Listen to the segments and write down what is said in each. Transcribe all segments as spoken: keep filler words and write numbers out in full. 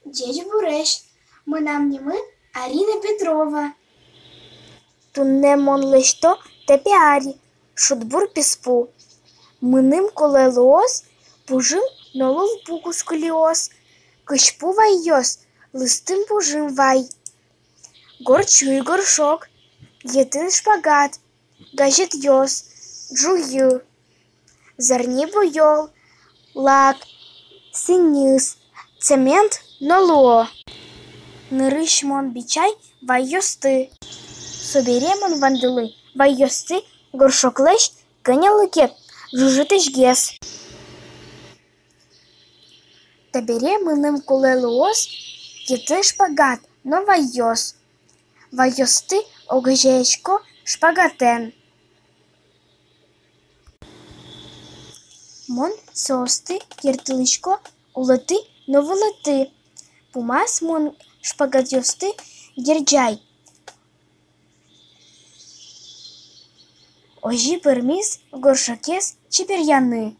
Ӟечбуресь! Мынам нимы Арина Петрова. Туннэ мон лэсьто топиари, шудбур писпу. Мыным кулэ луоз пужым но лулпу кускылиос, кызьпу вайёс, лыстым пужым вай, горд сюй горшок, йӧтын шпагат, газетъёс, ӝуйы, зарни буёл, лак, сӥньыс, цемент но луо. Нырысь мон бичай вайёсты. Собере мон вандылӥ вайёсты горшоклэсь кӧня лыкет ӝужытэсьгес. Табере мыным кулэ луоз йӧтын шпагат но вайёс. Вайёсты огазеясько шпагатэн. Мон соосты керттылӥсько улэты но вылэты. Пумаз мон шпагатъёсты герӟай. Озьы пӧрмиз горшокез чеберъяны.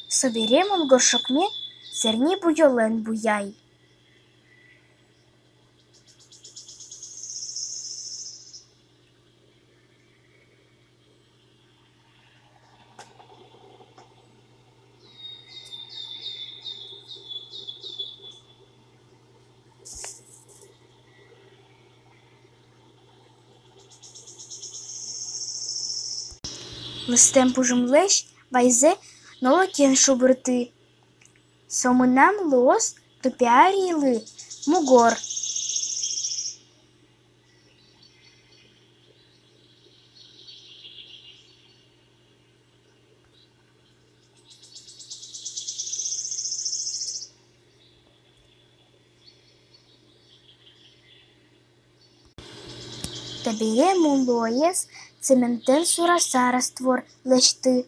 Собере мон горшокме зарни буёлэн буяй. Лыстэм пужымлэсь вайзэ нолыкен шобырты. Со мынам луоз топиарилы мугор. Табере мон луоез цементэн сураса раствор лэсьты.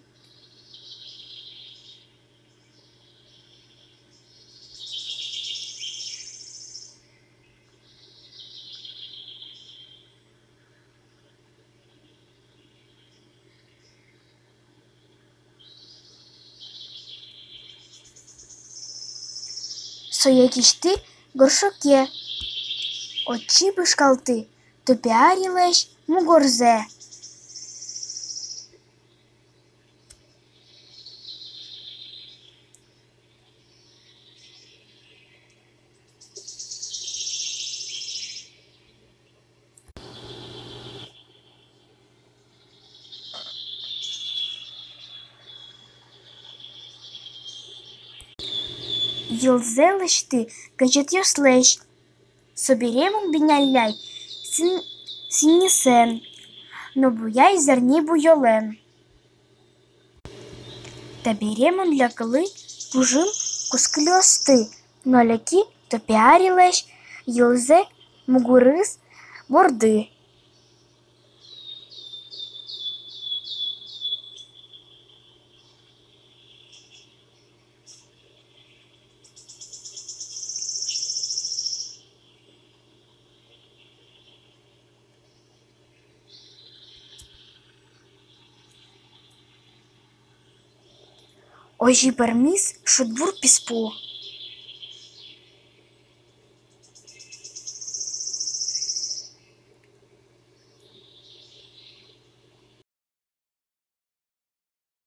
Сое кисьты горшоке. Отчы пышкалты топиарилэсь мугорзэ. Йылзэ лэсьты газетъёслэсь. Собере мон бинялляй син-, сӥньысэн но буяй зарни буёлэн. Табере мон лякылӥ пужым кускылиосты но леки топиарилэсь йылзэ мугорыз борды. Озьы пӧрмиз шудбур писпу.